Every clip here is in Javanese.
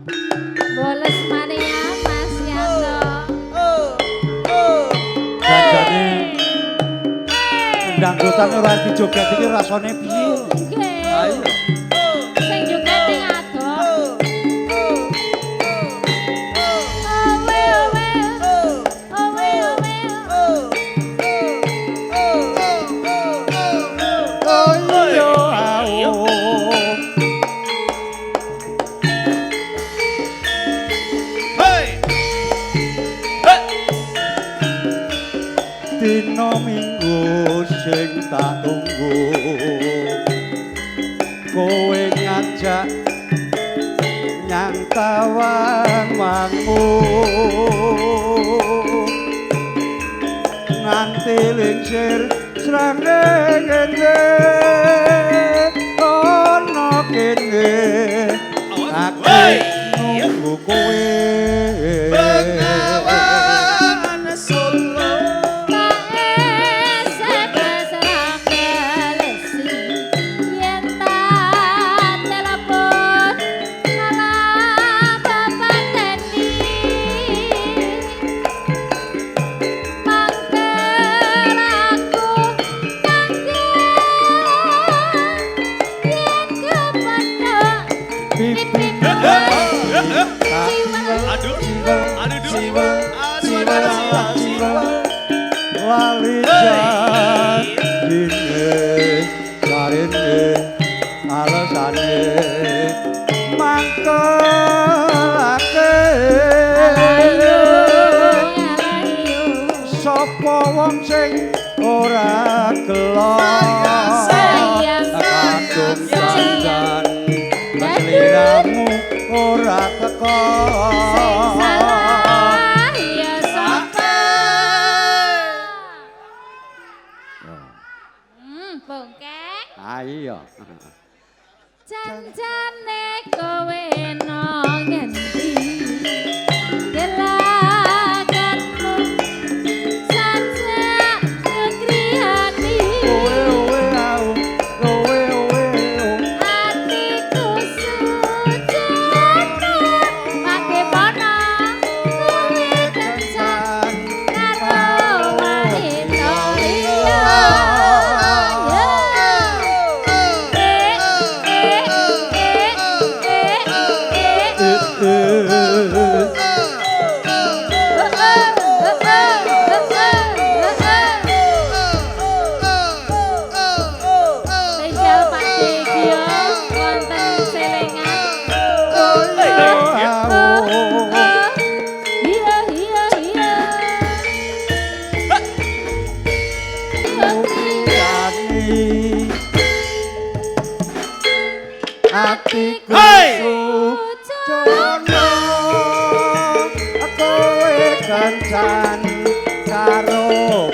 Boles mania Mas Yanto. Janjane dangdutan ora dijoget iki rasane piye? Nggih. Ayo. Sing joget ning adoh. Owe owe. Owe owe. Oh iya ao. Hei. Hei. Dina Minggu sing tak tunggu, kowe ngajak nyang Tawangmangu, nganti lingsir srengenge ana kene, aku nunggu kowe. Bengawan Solo. Tak SMS ra balesi, yen tak telepon malah bapateni. Mangkel aku mangkel yen kepethuk pipi. Ciwel. Aduh. Ciwel, Aduh, duh. ciwel, Aduh, ciwel, aduh, aduh. ciwel. Lali janjine, jarine, alesane mangkelake. Ayo, ayo. Sapa wong sing ora gelo Sayang, kadung sayang. dandan sliramu ora teko. Sing salah ya sapa? Bongkeng. Ayo. Janjane kowe nang ngendi? Gelagatmu sajak ngegrihani. Owe owe au, owe owe au. Atiku sujono bagaimana kowe kencan karo wanita liya? Eh eh eh eh eh. Eh, eh. Oh, oh, oh, oh, oh, oh. Spesial Pak Degio wonten Selengan. Oh, Oh, au. oh. Iya iya iya. Yani atiku Hey! sujono kowe kencan karo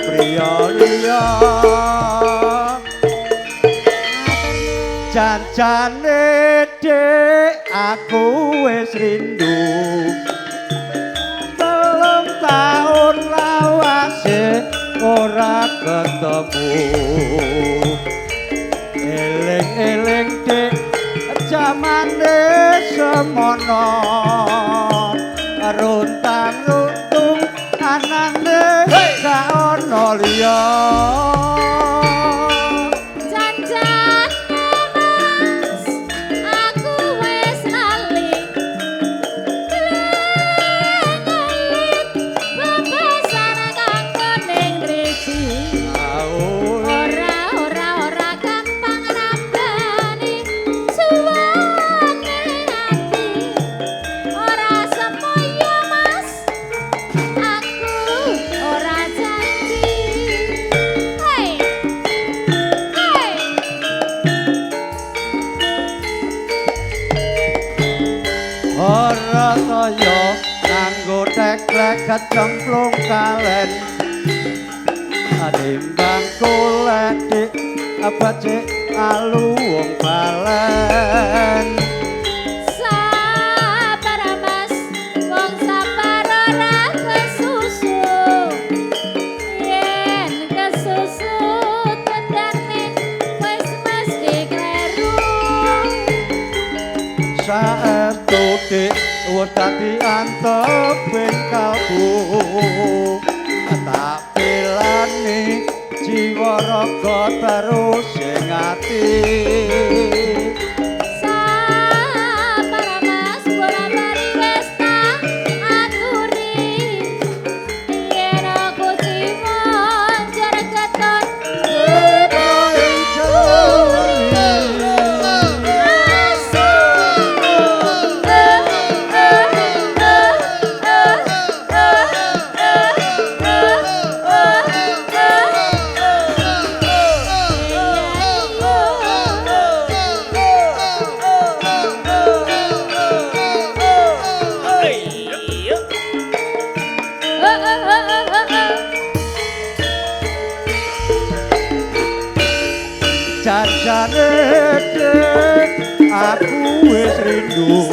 priya liya, janjane dek aku wis rindu 3 taun lawase ora ketemu. Eling-eling dek jamane semono, runtang runtung anane gak ono liya. Janjane Mas, aku wis lali. Kelengelit bebasan kang ning driji. Ora ora ora gampang nambani suwane ati. Ora semoyo Mas, aku ora janji. Hei. Hei. Ora kaya nganggo teklek kecemplung kalen, timbang golek dik becik aluwung balen. Sabar Mas, wong sabar ora kesusu. Yen kesusu tendane wis mesti kleru. Saestu dik Wis dadi anteping kalbu. Tak pilani jiwa raga terus ing ati. Sabar Mas, bola bali wis tak aturi. Yen aku jiwa jar keton Jajane dek aku wis rindu.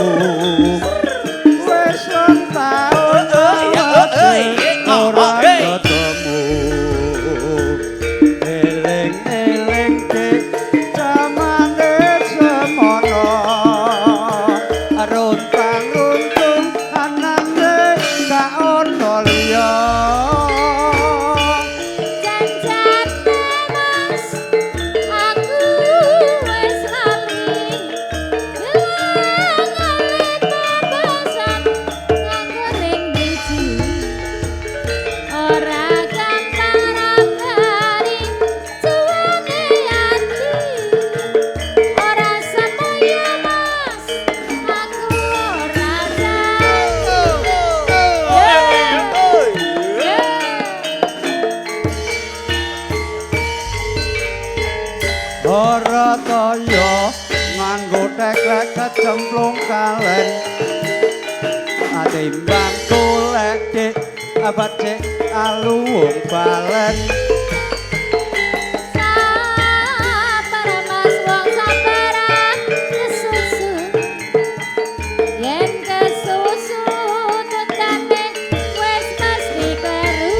Wis taun ora ketemu. Eling-eling dek jamane semono. Runtang-runtung anane gak ono liya. Janjane Mas, aku wis lali. Gelangane tebesan nganggo ring biji. Ora gampang rabani cuwane ati. Ora semoyo Mas, aku ora janji. Ora kaya nganggo teklek kecemplung kalen. Timbang golek dik becik aluwung balen. Sabar Mas, wong sabaran kesusu. Yen kesusu tutane wis mesti kleru.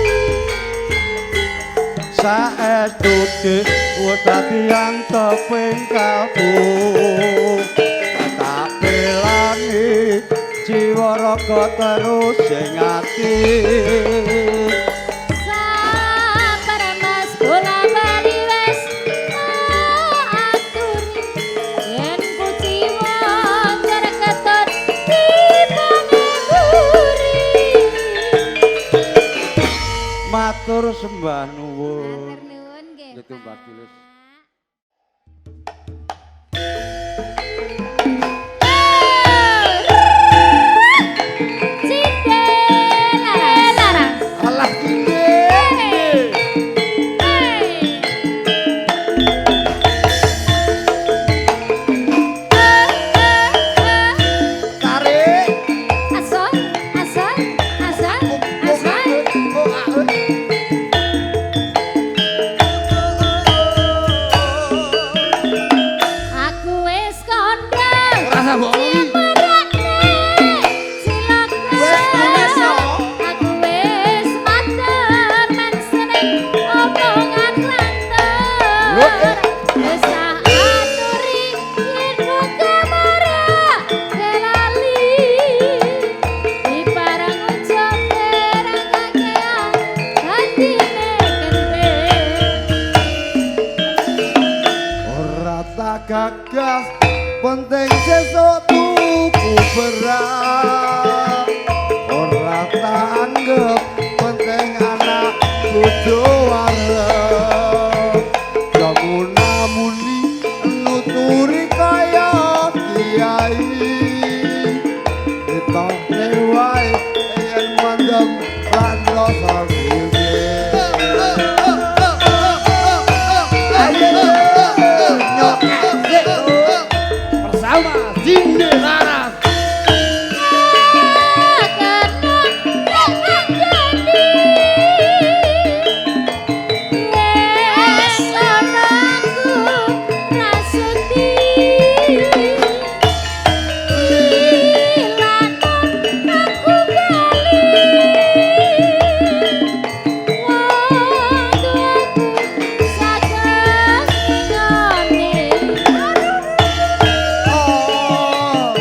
Saestu dik wis dadi anteping kalbu. Tak belani jiwa raga terus ing ati. Sabar Mas, bola bali wis tak aturi. Yen kuciwa jar keton tibane mburi. Matur sembah nuwun. Matur nuwun nggih. Nggih, Mbak Tulis. Alah cinde. Tarik. Asal, asal, asal, asal. Aku wis kandha. Ora usah mbok omongi. Cilaka. Aku wis mater men seneng omongan klanter. Wis tak aturi yen muga mara kelali. Diparang ucap perang kakean atine kentir. Ora tak gagas, penting sesuk tuku beras. Ora tak anggep penting anak bojo wareg. Jamuna-muni nuturi kaya kiai. Ditokne wae yen mendem lan rasa dhewe. Ayo nyokek sik bersama Cinde Laras. Oh.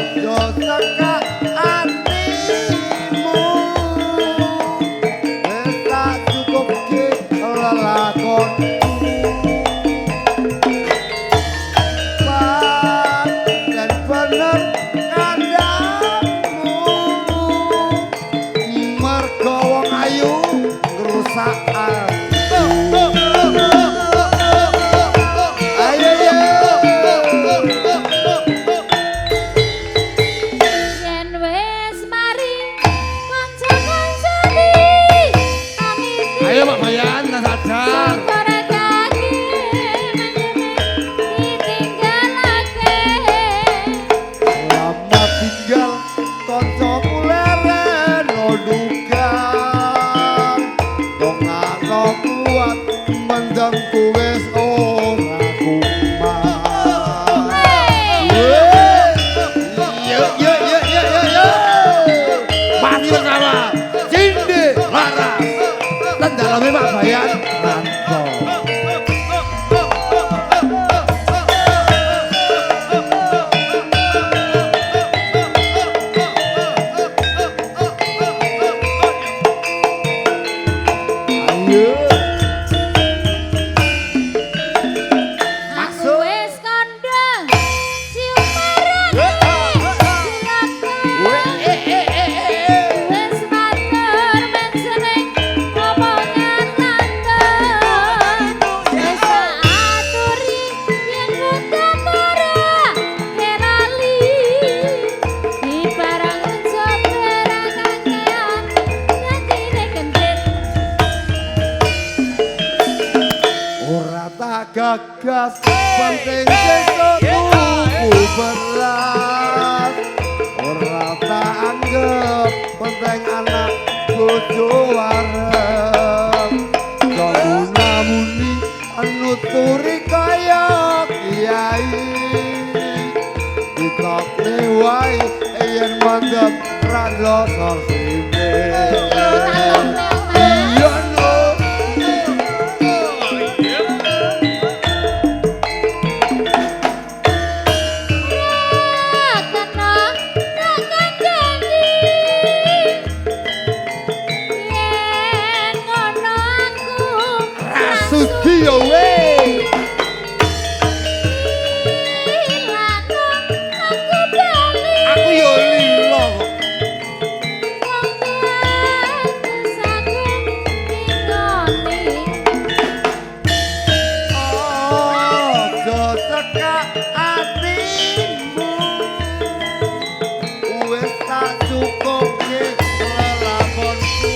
ndas, penting sesuk tuku beras. Ora tak anggep penting anak bojo wareg. Muni nuturi kaya kiai. Ditokne wae yen mendem ra ndlosor sine. Iya no. Sudi yo we. Aku yo lilo kok. Aja cekak atimu. Wis tak cukupke lelakonku.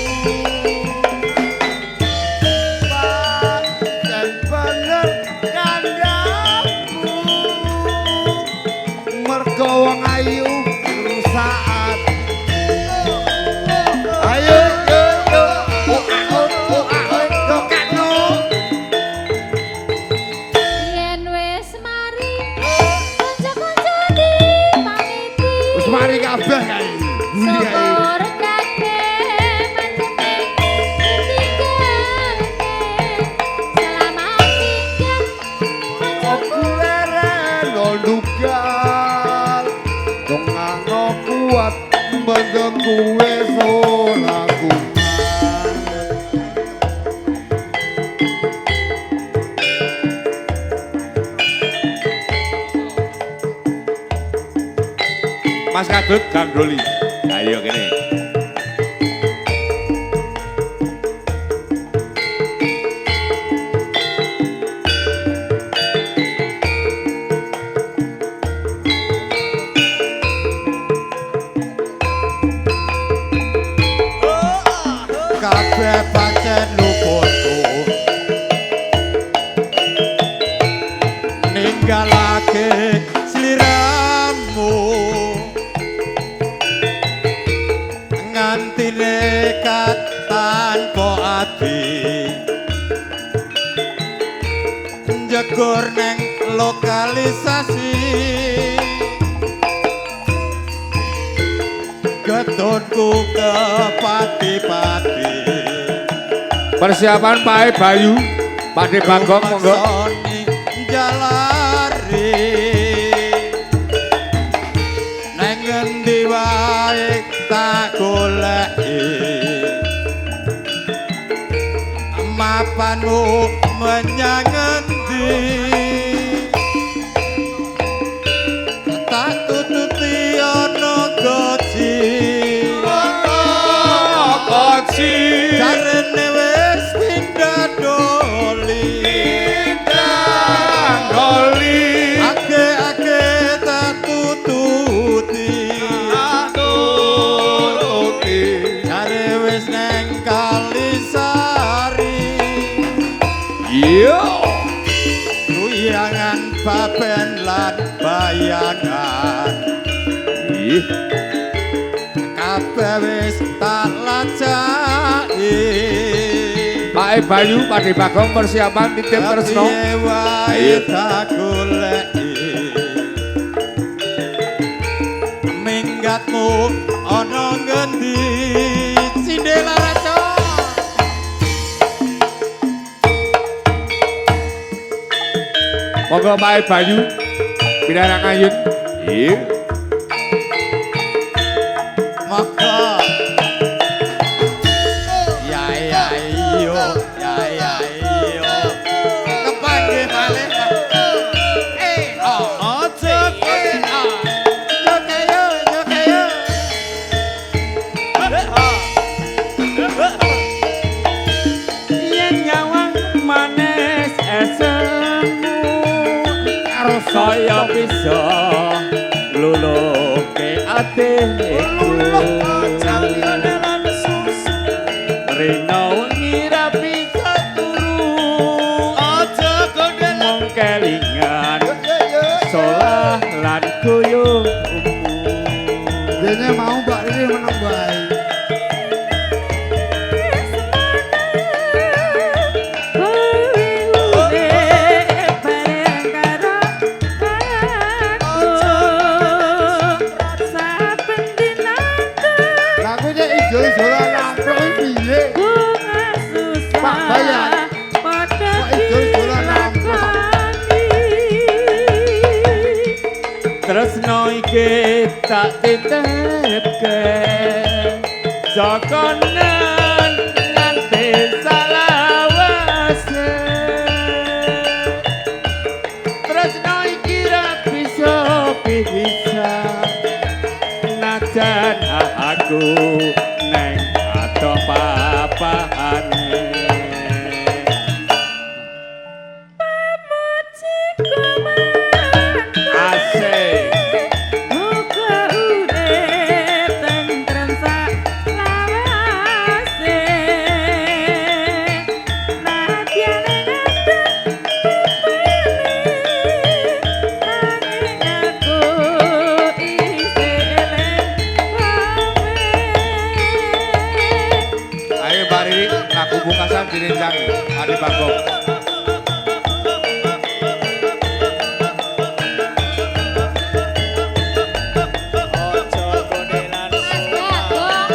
Pancen bener kandhamu. Mergo wong ayu rusak ati. Ayo yo yo, oh ah oh ah oh dokakno. Yen wis mari kanca-kanca dipamiti. Wis mari kabeh kae. Buli kae. Syukur kabeh manteme ditinggalke. Selamat tinggal Aku leren ndugal. Dongano kuat mendem kuwe ora kumat. Mas Kadut Gandoli. Ayo kene. Kabeh pancen luputku ninggalake sliramu nganti nekat tanpa ati njegur neng lokalisasi getonku ke pati-pati. Persiapan Pak Bayu, Pak De Bagong monggo. Rumangsani jalari neng ngendi wae tak goleki mapanmu menyang ngendi tak tututi ana goci Koci. Jarene wis pindah doli Doli. Ake-ake tak tututi Tututi. Jare wis neng Kalisari Yo. Ruyangan baben lan bayangan Ih. Kabeh wis tak lacaki. Pak Bayu, Pak De Bagong persiapan titip tresno. Piye wae Ayo. tak goleki minggatmu ana ngendi Cindela Raja. Monggo Pak Bayu pinarang ayun. Iya. Maka ya ya iyo ya ya iyo kepanggih malih. Eh oh aja eh oh yo kayo yo kayo. Yen nyawang manis esemu karo saya bisa luluhke atiku. Rina wengi ra bisa turu Aja gondel mung kelingan guyumu. Dene mau Mbak Riri meneng bae. Lah kowe nek ijol-ijolan namplok iki piye? Pak Bayan. Kok ijol-ijolan namplok? Tresno iki tak titipke jokonan nganti salawase. Tresno iki ra bisa bisa najan aku neng adoh papahane. Asik. Ayo Mbak Riri, lagu pungkasan direncangi Adi Bagong. Ojo gondelan Mas Bagong.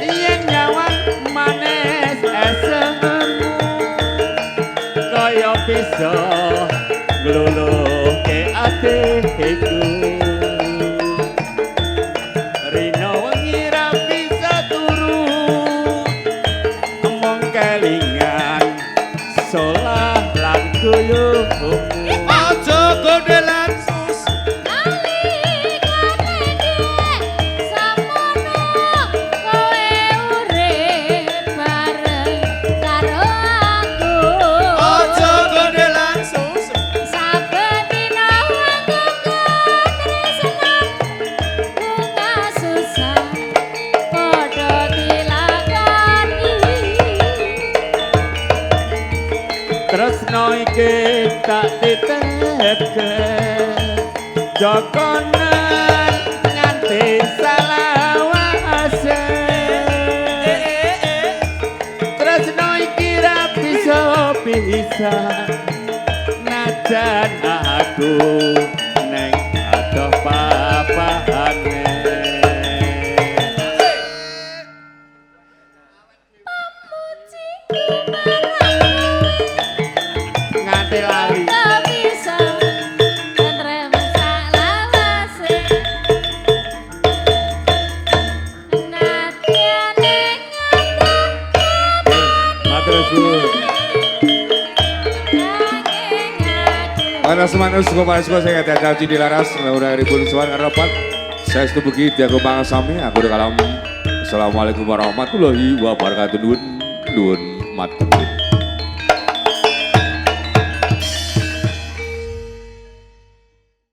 Yen nyawang manis esemu kaya bisa ngluluhke atiku. Rino wengi ra bisa turu mung kelingan solah lan guyumu. Ojo gondelan susu. Nalikane dhek samono kowe urip bareng karo aku. Ojo gondelan susu. Saben dina aku katresnan bunga susah padha dilakoni. Tresno iki tak titipke jokonan nganti salawase. Tresno iki ra bisa bisa najan aku neng adoh papahane. Pamujiku marang Nganti lali. kowe bisa tentrem salawase. Nadyane Matur suwun. nanging aku. Panas manus kepala sekolah saya kata caci dilaras mudah-mudahan suwan rapat. Saya setubuki Tiago Pangasami aku kalam. Assalamualaikum warahmatullahi wabarakatuh. Nuwun nuwun matur.